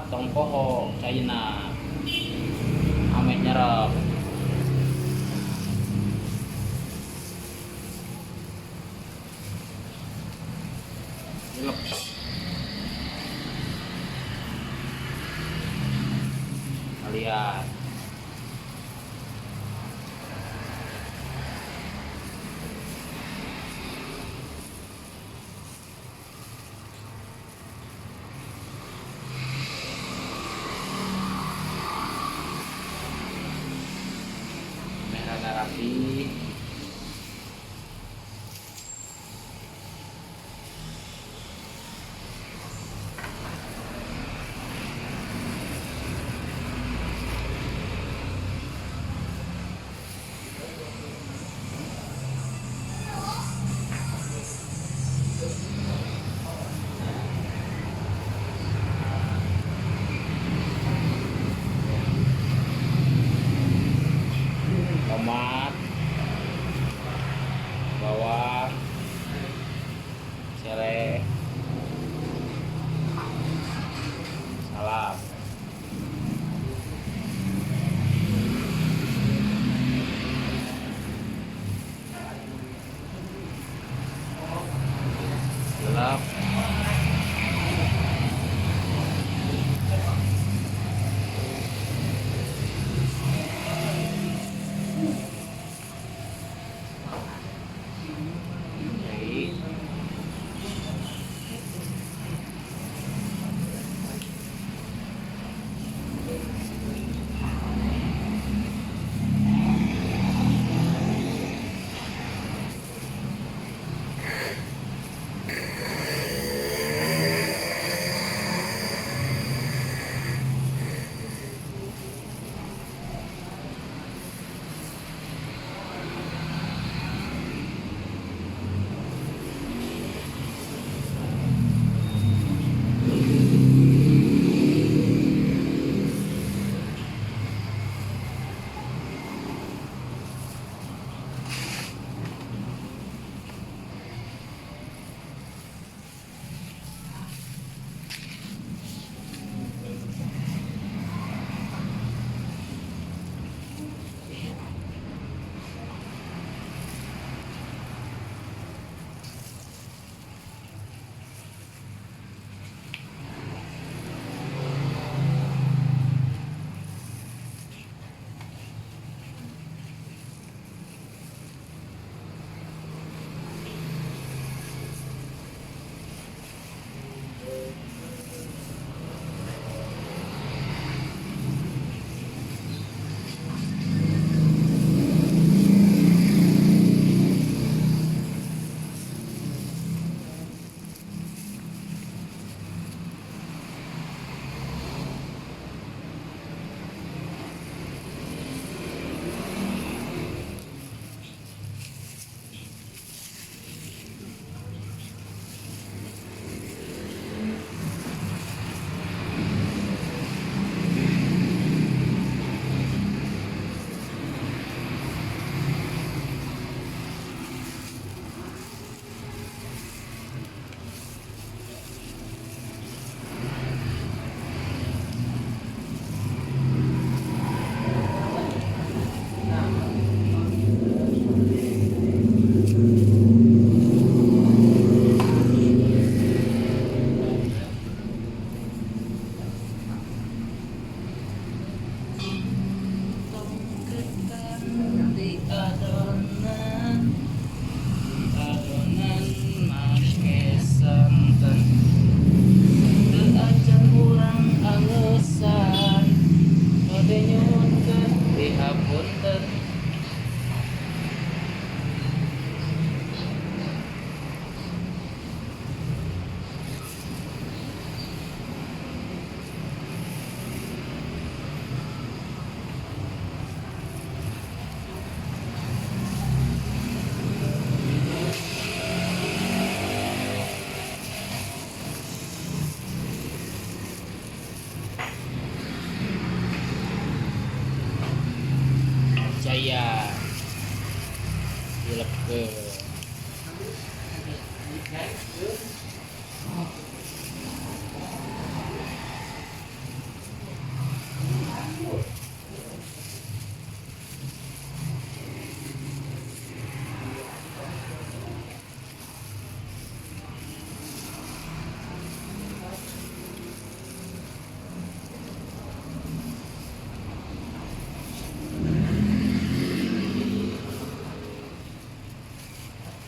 Tong poho caina ameh nyerep. Dilep. Kalian meh rada rapi. Tomat, bawang, sereh, salam. Gelap. Baik. Di adonan, di adonan make santan. Teu acan urang aleusan, bade nyuhunkeun dihapunten. Jaya dilepkeun.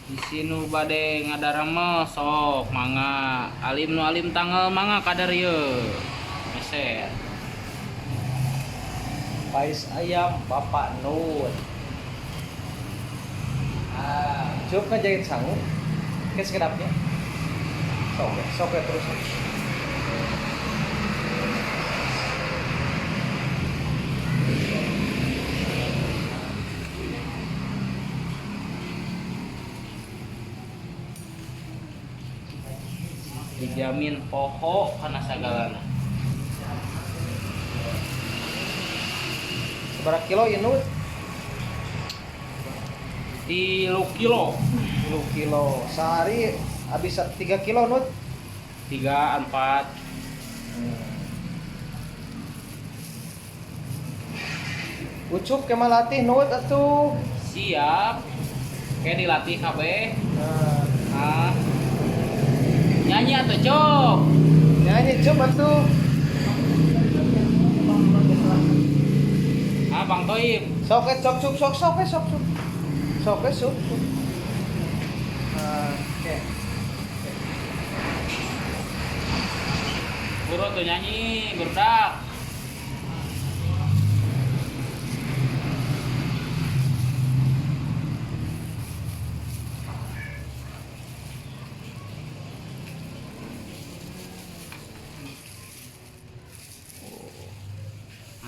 Bisi nu bade ngadarama sok mangga alim nu alim tanggal mangga kadar ieu meser. Pais ayam Bapak Nur. Ah, Cukup ngajahit sangu. Ke sekedapnya. Sok ya, sok ya terus. Dijamin poho kana sagalana. Seberapa kilo ya Nur? 3 kilo. 3 kilo. Sehari habis 3 kilo Nut. 3 4. Ucup ke latih Nut atuh. Siap. Kayak dilatih kabeh. Nah, Ah. Nyanyi atuh, Cok. Nyanyi cup atuh. Ah, Bang Toib. Sok sok sok sok sok sok sok. Sok sok. Nah, oke. Buru tuh nyanyi, berdak.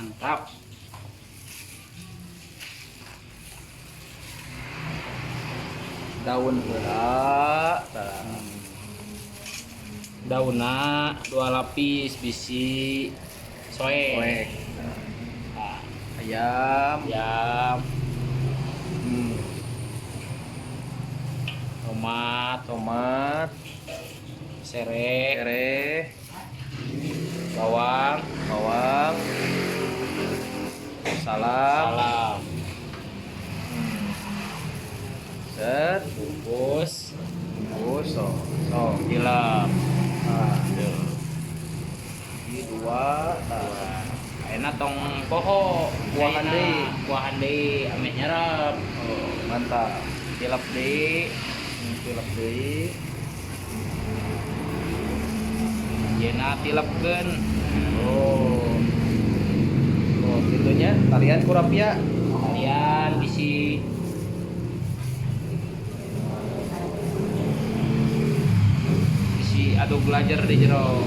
Mantap. Daun heula. Tah. Daunna 2 lapis bisi soek. Soek. Nah, Ayam. Ayam. Tomat, Tomat, sereh, sereh, bawang, bawang, salam. Salam. Set, Bungkus, bungkus, so, so. Tilap. Nah, ini 2, nah. Enak tong poho, Kuahan deui. Kuahan deui, ameh nyerep. Oh, mantap. Tilap deui. Tilap deui. Yeuna tilapkeun. Oh. Oh, gitunya talian kurapia. Talian bisi bisi aduk belajar di jero.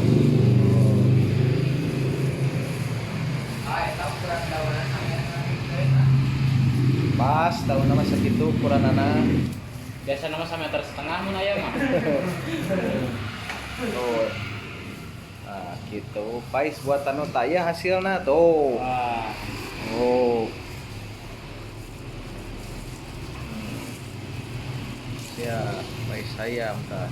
Pas daun nama segitu ukuranana. Biasa nama sameter setengah mun aya mah. Tuh. Nah, gitu. Pais buatan nu taya hasilna tuh. Wah. Oh. Siap, pais ayam tah.